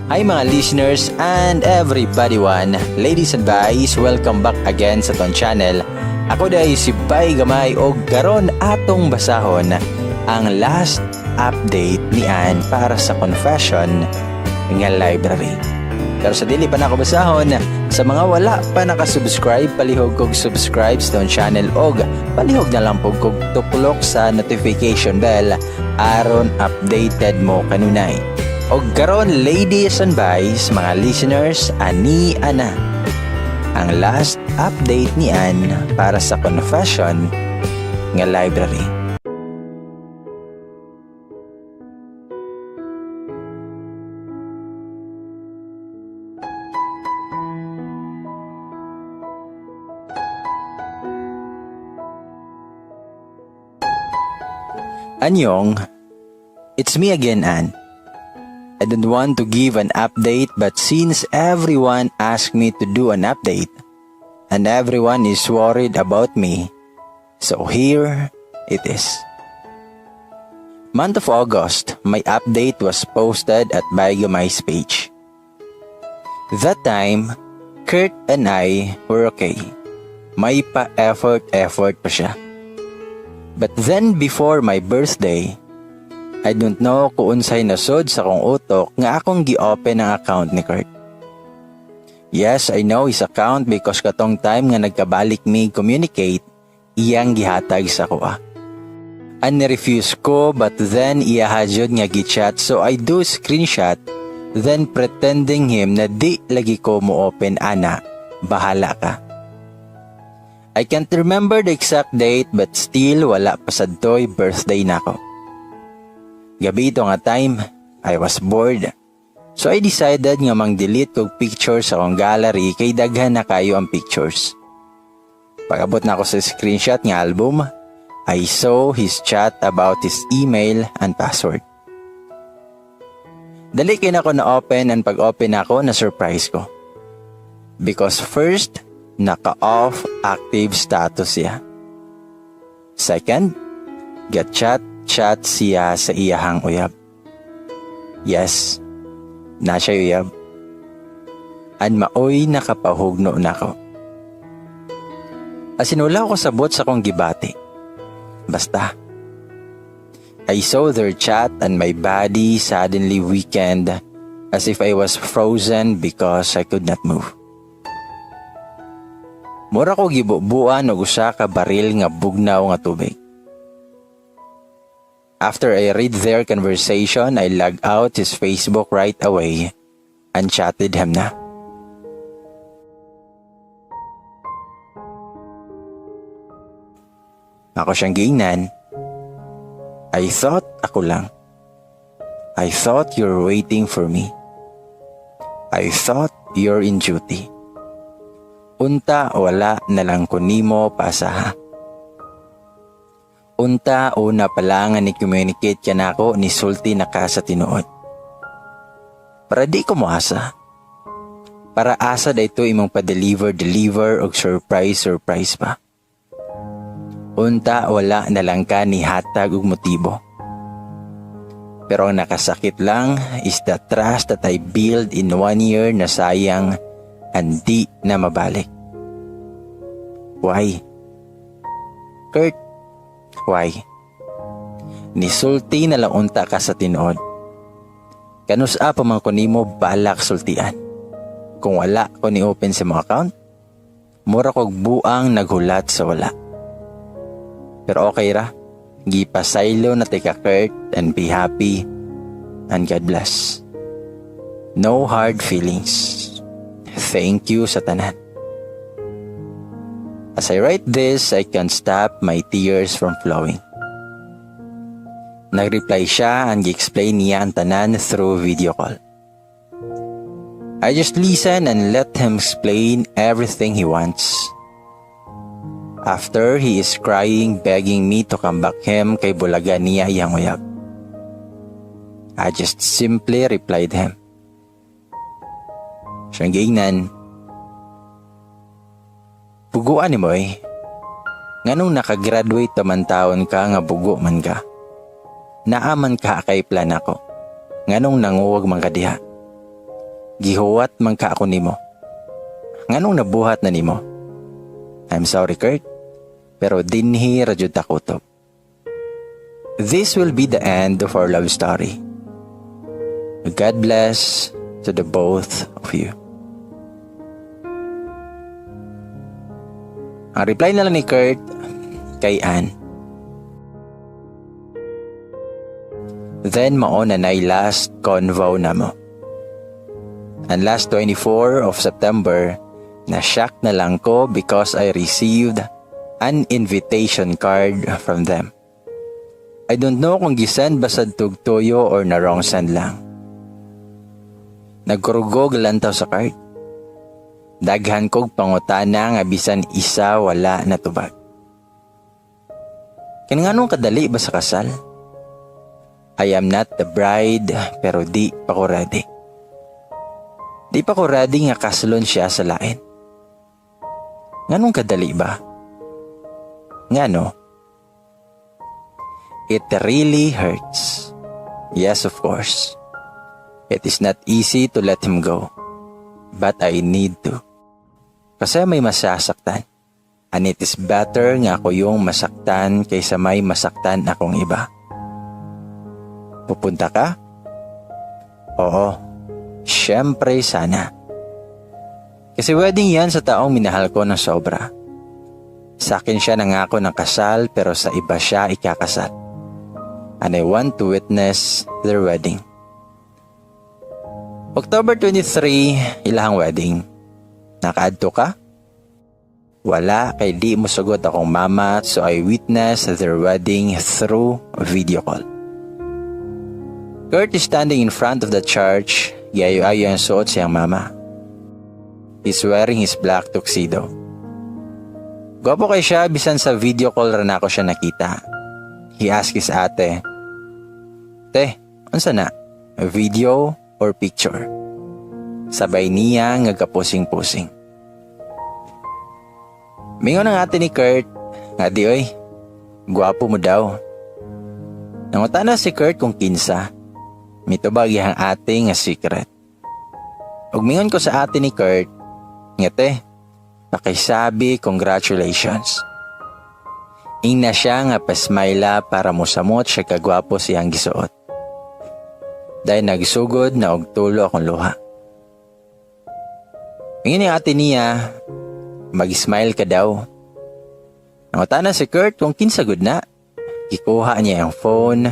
Hi, mga listeners and everybody one. Ladies and guys, welcome back again sa atong channel. Ako diay si Bay Gamay og karon atong basahon ang last update ni Ann para sa confession nga library. Pero sa dili pa nako basahon, sa mga wala pa nakasubscribe, palihog kog subscribe sa atong channel og palihog na lang pug kog tuklok sa notification bell aron updated mo kanunay. Og karon, ladies and guys, mga listeners, ani ana ang last update ni Ann para sa confession nga library. Annyeong, it's me again, Ann. I don't want to give an update, but since everyone asked me to do an update and everyone is worried about me, so here it is. Month of August, my update was posted at Baigamay's page. That time, Kurt and I were okay. May pa-effort-effort pa siya. But then before my birthday, I don't know kung unsay nasod sa akong utok nga akong gi-open ang account ni Kurt. Yes, I know his account because katong time nga nagkabalik mi communicate, iyang gihatag sa akoa. And refuse ko, but then iya jud nga gi-chat, so I do screenshot, then pretending him na di lagi ko mo open ana, bahala ka. I can't remember the exact date, but still wala pa sadtoy birthday nako. Gabi ito nga time, I was bored. So I decided nga mang-delete kog pictures sa akong gallery kay daghan na kayo ang pictures. Pag-abot na ako sa screenshot nga album, I saw his chat about his email and password. Dali kay nako na open, and pag-open ako, na surprise ko. Because first, naka-off active status siya. Second, get chat chat siya sa iyahang uyab. Yes, na siya uyab. And maoy nakapahugno nako. Asin wala ko sabot sa akong gibati. Basta, I saw their chat and my body suddenly weakened as if I was frozen because I could not move. Mura ko gibubuan og usa ka baril nga bugnaw nga tubig. After I read their conversation, I logged out his Facebook right away and chatted him na. Ako siyang giingnan, "I thought ako lang. I thought you're waiting for me. I thought you're in duty. Unta wala na lang ko nimo pasaha. Unta una pa lang nga ni-communicate ka nako, nisulti na ka sa tinuod. Para di ko moasa. Para asa da ito imong pa-deliver deliver og surprise surprise pa. Unta wala na lang ka ni hatag og motibo. Pero ang nakasakit lang is the trust that I build in one year na sayang and di na mabalik. Why? Kurt, why? Nisulti na lang unta ka sa tinuod. Kanusa pa man ko nimo balak sultian? Kung wala ko ni open sa mga account, mura kog buang naghulat sa wala. Pero okay ra, gipasaylo na tika, Kurt, and be happy and God bless. No hard feelings. Thank you sa tanan." As I write this, I can't stop my tears from flowing. Nag-reply siya and gi-explain niya ang tanan through video call. I just listen and let him explain everything he wants. After, he is crying, begging me to come back him kay bulaga niya iyang uyab. I just simply replied him. Siyang giingnan, "Buguan ni mo eh. Nganong nakagraduate man taon ka nga bugo man ka? Naaman ka kay plan ako. Nganong nanguwag man ka diha? Gihuwat man ka ako nimo. Nganong nabuhat na nimo? I'm sorry, Kurt, pero dinhi ra jud ta kutob. This will be the end of our love story. God bless to the both of you. Ang reply na lang ni Kurt kay Ann. Then mao na nay last convo na mo. And last 24 of September, na-shock na lang ko because I received an invitation card from them. I don't know kung gisend ba sa tugtuyo or na wrong send lang. Nagkurugog lantaw sa card. Daghan kog pangutana nga bisan isa wala natubag. Kaya nganong kadali ba sa kasal? I am not the bride, pero di pa ko ready. Di pa ko ready nga kaslon siya sa lain. Nganong kadali ba? Ngano? It really hurts. Yes, of course. It is not easy to let him go. But I need to. Kasi may masasaktan. And it is better nga ako yung masaktan kaysa may masaktan akong iba. Pupunta ka? Oo. Siyempre sana. Kasi wedding yan sa taong minahal ko ng sobra. Sa akin siya nangako ng kasal, pero sa iba siya ikakasal. And I want to witness their wedding. October 23, ilahang wedding. Nakaadto ka? Wala, kay di mo sugot akong mama, so I witnessed their wedding through video call. Kurt is standing in front of the church, giayo-ayo ang suot siyang mama. He's wearing his black tuxedo. Gwapo kay siya bisan sa video call ra nako siya nakita. He asked his ate, "Te, unsa na? Video or picture?" Sabay niya nga kapusing-pusing. Mingon ang ate ni Kurt, nga di oy, gwapo mo daw. Nangutana si Kurt kung kinsa. Mitubag iyang ate nga secret. Ug mingon ko sa ate ni Kurt, nga te, pakisabi congratulations. Ingna siya nga pasmayla para mosamot siya kagwapo siyang gisuot. Dahil nagsugod na og tulo akong luha. Mingon yung ate niya, mag-smile ka daw. Nangutana si Kurt kung kinsa gud na. Gikuha niya ang phone.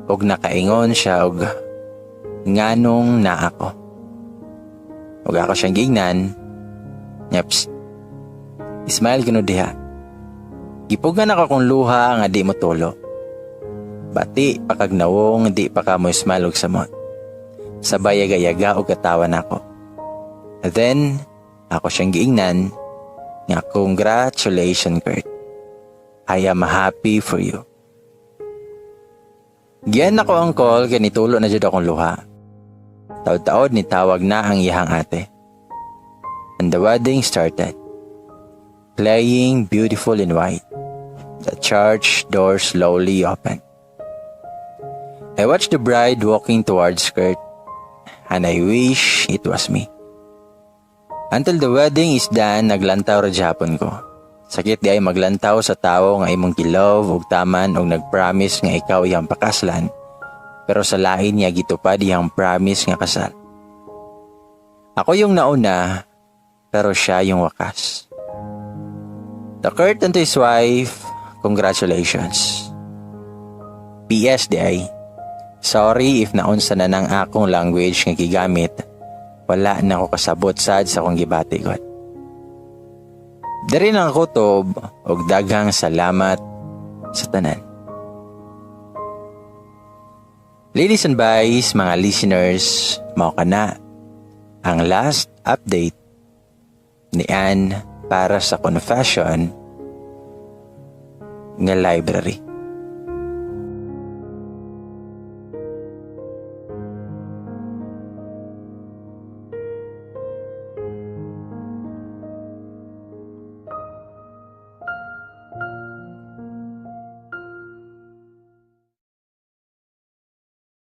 Ug nakaingon siya og nganong na ako. Ug ako siyang giingnan. Nya, psst, smile kuno diha. Gipugan ako kung luha nga di mo tulo. Bati pakagnawong di pa ka mo smile og samot. Sabay yaga-yaga og katawan nako. Then, ako siyang giingnan nga congratulations, Kurt. I am happy for you. Giyan ako ang call kay nitulo na jud akong luha. Taod-taod ni tawag na ang iyahang ate. And the wedding started. Playing Beautiful in White. The church door slowly opened. I watched the bride walking towards Kurt, and I wish it was me. Until the wedding is done, naglantaw ra japon ko. Sakit di ay maglantaw sa tawo nga imong gilove ug taman ug nagpromise nga ikaw iyang pakaslan, pero sa lain niya gitupad iyang promise nga kasal. Ako yung nauna, pero siya yung wakas. The Kurt and his wife, congratulations. PS di ay, sorry if naunsa na nang akong language nga gigamit, wala na ako kasabot sad sa akong gibati god. Diri lang ako tob og daghang salamat sa tanan. Ladies and boys, mga listeners, mao kana ang last update ni Ann para sa confession nga library.